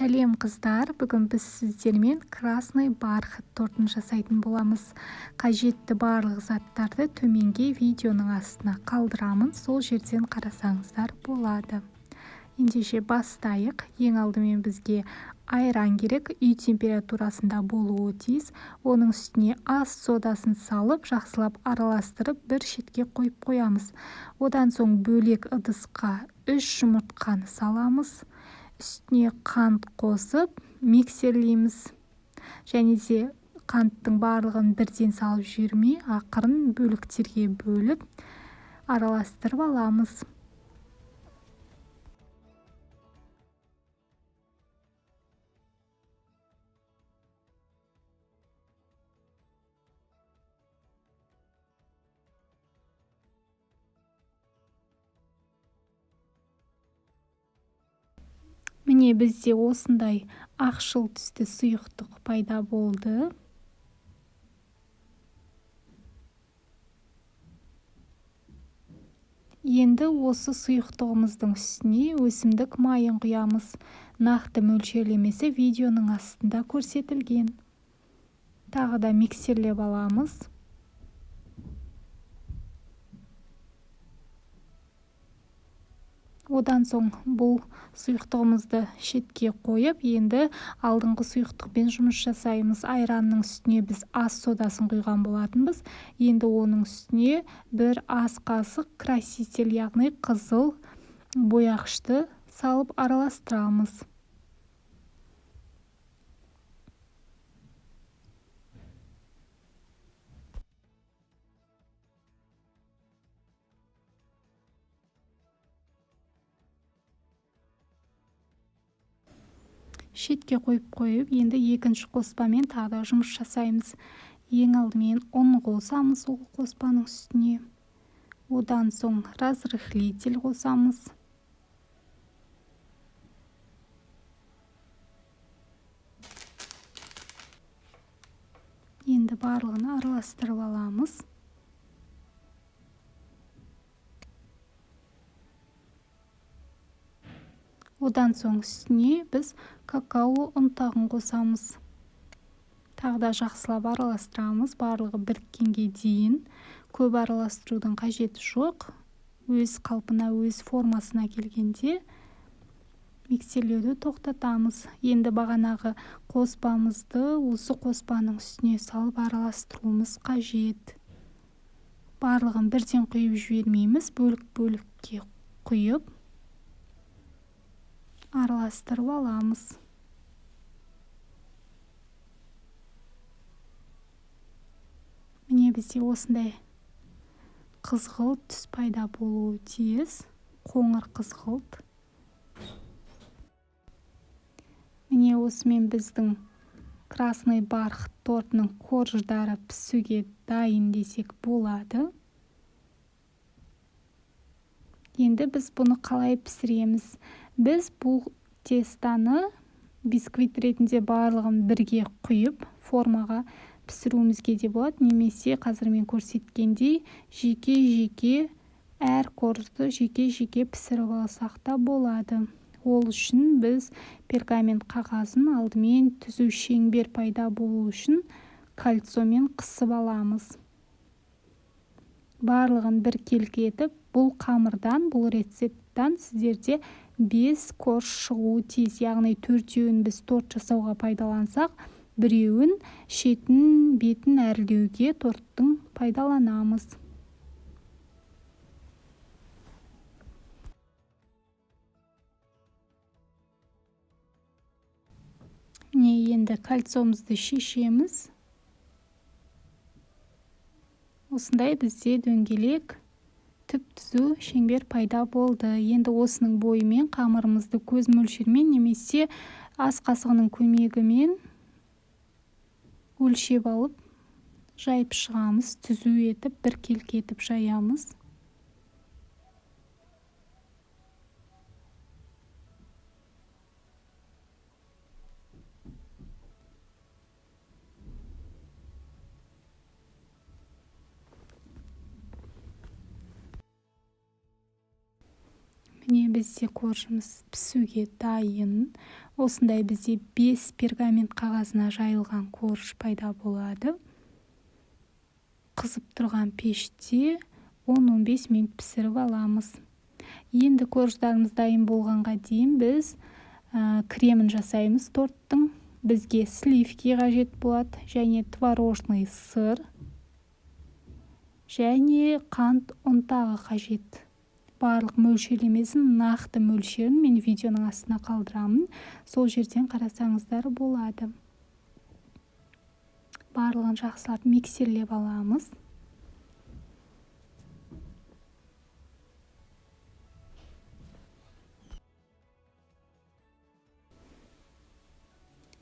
Сәлем қыздар, бүгін біз сіздермен красный бархат тортын жасайтын боламыз. Қажетті барлық заттарды төменге видеоның астына қалдырамын, сол жерден қарасаңыздар болады. Ендеше бастайық. Ең алдымен бізге айран керек, үй температурасында болуы тиіс. Оның үстіне ас содасын салып, жақсылап араластырып, бір шетке қойып қоямыз. Одан соң бөлек ыдысқа 3 жұмыртқаны саламыз. Үстіне қант қосып миксерлейміз. Және де қанттың барлығын бірден салып жібермей, ақырын бөліктерге бөліп араластырып аламыз. Міне бізде осындай ақшыл түсті сұйықтық пайда болды. Енді осы сұйықтығымыздың үстіне өсімдік майын құямыз. Нақты мөлшерлемесі видеоның астында көрсетілген. Тағы да миксерлеп аламыз. Одан соң бұл сұйықтығымызды шетке қойып, енді алдыңғы сұйықтықпен жұмыс жасаймыз. Айранның үстіне біз ас содасын құйған болатынбыз. Енді оның үстіне бір ас қасық краситель, яғни қызыл бояғышты салып араластырамыз. Шетке қойып, енді екінші қоспамен тағы да жұмыс жасаймыз. Ең алдымен ұн қосамыз ол қоспаның үстіне. Одан соң разрыхлитель қосамыз. Енді барлығын араластырып аламыз. Одан соң үстіне біз какао ұнтағын қосамыз. Тағы да жақсылап араластырамыз, барлығы біріккенге дейін. Көп араластырудың қажеті жоқ. Өз қалпына, өз формасына келгенде миксерлеуді тоқтатамыз. Енді бағанағы қоспамызды осы қоспаның үстіне салып араластыруымыз қажет. Барлығын бірден құйып жібермейміз, бөлік-бөлікке құйып араластырып аламыз. Міне бізде осындай қызғылт түс пайда болуы тиіс, қоңыр қызғылт. Міне осымен біздің красный бархат тортының корждары пісуге дайын десек болады. Енді біз бұны қалай пісіреміз? Біз бұл тестаны бисквит ретінде барлығын бірге құйып формаға пісіруімізге де болады, немесе қазір мен көрсеткендей жеке-жеке әр коржды жеке-жеке пісіріп алсақ та болады. Ол үшін біз пергамент қағазын алдымен түзу шеңбер пайда болу үшін кольцомен қысып аламыз. Барлығын біркелкі етіп, бұл қамырдан, бұл рецепттан сіздерде 5 корж шығуы тиіс. Яғни 4-еуін біз торт жасауға пайдалансақ, біреуін шетін, бетін әрлеуге торттың пайдаланамыз. Міне енді кольцомызды шешеміз. Осындай бізде дөңгелек түп-түзу шеңбер пайда болды. Енді осының бойымен қамырымызды көз мөлшермен немесе ас қасығының көмегімен өлшеп алып жайып шығамыз. Түзу етіп, біркелкі етіп жаямыз. Міне Бізде коржымыз пісуге дайын. Осындай бізде 5 пергамент қағазына жайылған корж пайда болады. Қызып тұрған пеште 10-15 минут пісіріп аламыз. Енді корждарымыз дайын болғанға дейін біз кремін жасаймыз торттың. Бізге сливки қажет болады, және творожный сыр, және қант ұнтағы қажет. Барлық мөлшерлемесін, нақты мөлшерін мен видеоның астына қалдырамын. Сол жерден қарасаңыздар болады. Барлығын жақсылап миксерлеп аламыз.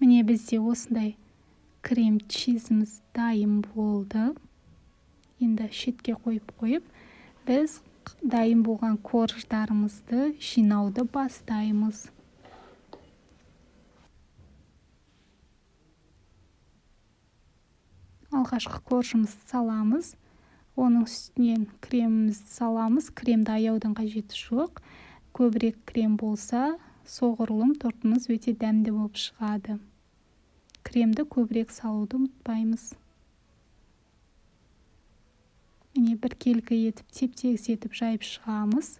Міне бізде осындай крем чизіміз дайын болды. Енді шетке қойып, біз дайын болған корждарымызды жинауды бастаймыз. Алғашқы коржымызды саламыз. Оның үстінен кремімізді саламыз. Кремді аяудың қажеті жоқ. Көбірек крем болса, соғұрлым тортымыз өте дәмді болып шығады. Кремді көбірек салуды ұмытпаймыз. Міне біркелкі етіп, теп-тегіс етіп жайып шығамыз.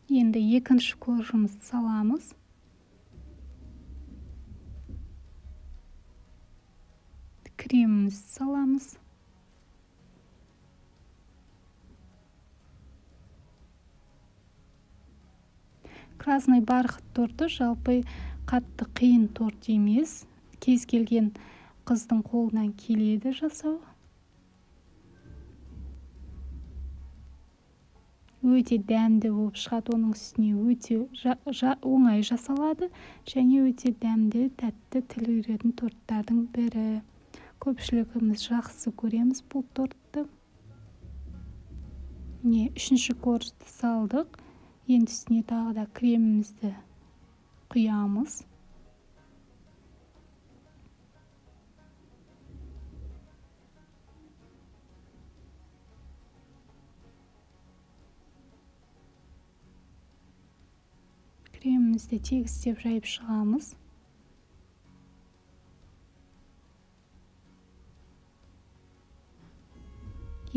Енді екінші коржымызды саламыз. Кремімізді саламыз. Красный бархат торты жалпы қатты қиын торт емес. Кез келген қыздың қолынан келеді жасау. Өте дәмді болып шығады, оның үстіне өте оңай жасалады және өте дәмді, тәтті тіл үйіретін торттардың бірі. Көпшілігіміз жақсы көреміз бұл тортты. Міне үшінші коржды салдық. Енді үстіне тағы да кремімізді құямыз. Кремімізді тегістеп жайып шығамыз.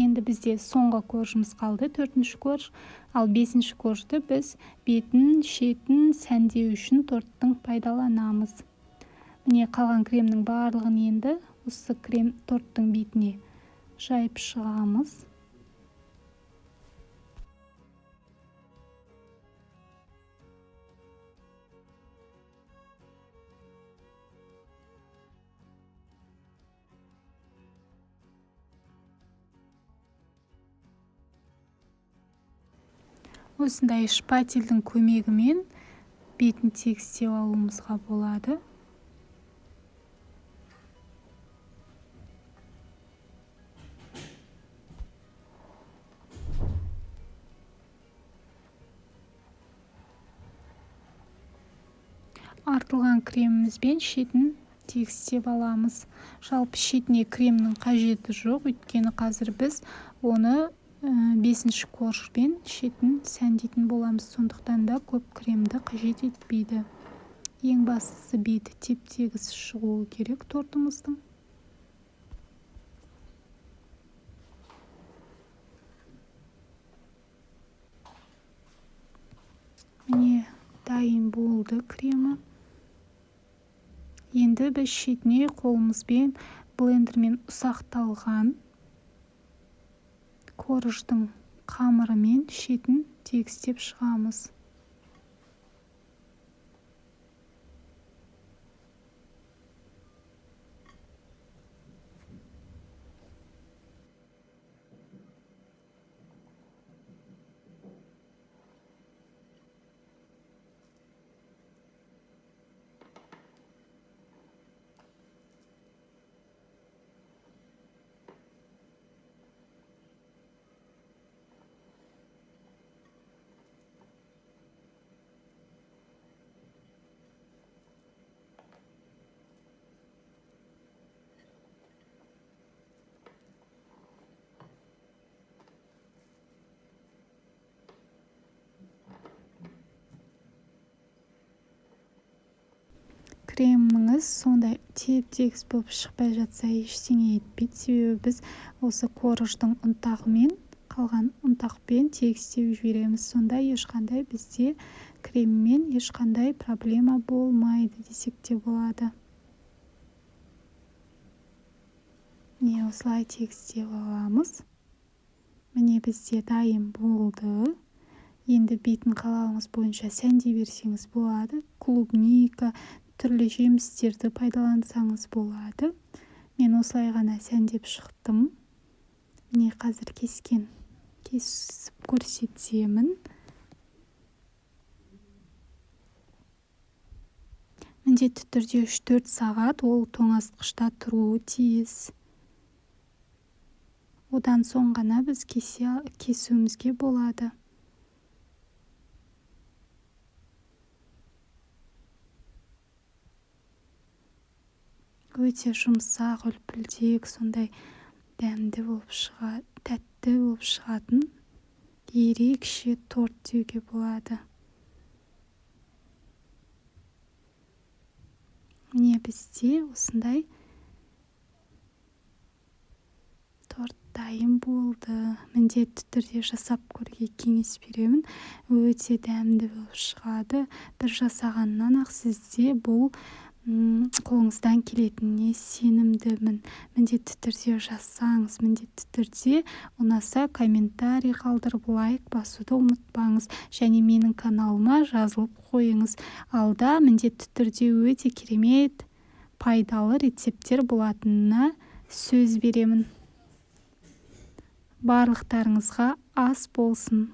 Енді бізде соңғы коржымыз қалды, төртінші корж. Ал бесінші коржды біз бетін, шетін сәндеу үшін торттың пайдаланамыз. Міне қалған кремнің барлығын енді осы крем торттың бетіне жайып шығамыз. Осындай шпательдің көмегімен бетін тегістеп алуымызға болады. Артылған кремімізбен шетін тегістеп аламыз. Жалпы шетіне кремнің қажеті жоқ, өйткені қазір біз оны бесінші коржбен шетін сәндейтін боламыз, сондықтан да көп кремді қажет етпейді. Ең бастысы беті теп-тегіс шығуы керек тортымыздың. Міне дайын болды кремі. Енді біз шетіне қолымызбен блендермен ұсақталған корждың қамырымен шетін тегістеп шығамыз. Креміңіз сондай теп-тегіс болып шықпай жатса, ештеңе етпейді, себебі біз осы корждың ұнтағымен, қалған ұнтақпен тегістеп жібереміз. Сонда ешқандай бізде креммен ешқандай проблема болмайды десек те болады. Міне, осылай тегістеп аламыз. Міне, бізде дайын болды. Енді бетін қалауыңыз бойынша сәндей берсеңіз болады. Клубника, түрлі жемістерді пайдалансаңыз болады. Мен осылай ғана сәндеп шықтым. Міне, қазір кесіп көрсетемін. Міндетті түрде 3-4 сағат ол тоңазытқышта тұруы тиіс. Одан соң ғана біз кесуімізге болады. Өте жұмсақ, үлпілдек, сондай дәмді болып шығады, тәтті болып шығатын ерекше торт деуге болады. Міне, бізде осындай торт дайын болды. Міндетті түрде жасап көруге кеңес беремін. Өте дәмді болып шығады. Бір жасағаннан ақ сізде бұл қолыңыздан келетініне сенімдімін. Міндетті түрде жасаңыз, міндетті түрде ұнаса комментарий қалдырып, лайк басуды ұмытпаңыз және менің каналыма жазылып қойыңыз. Алда міндетті түрде өте керемет пайдалы рецепттер болатынына сөз беремін. Барлықтарыңызға ас болсын.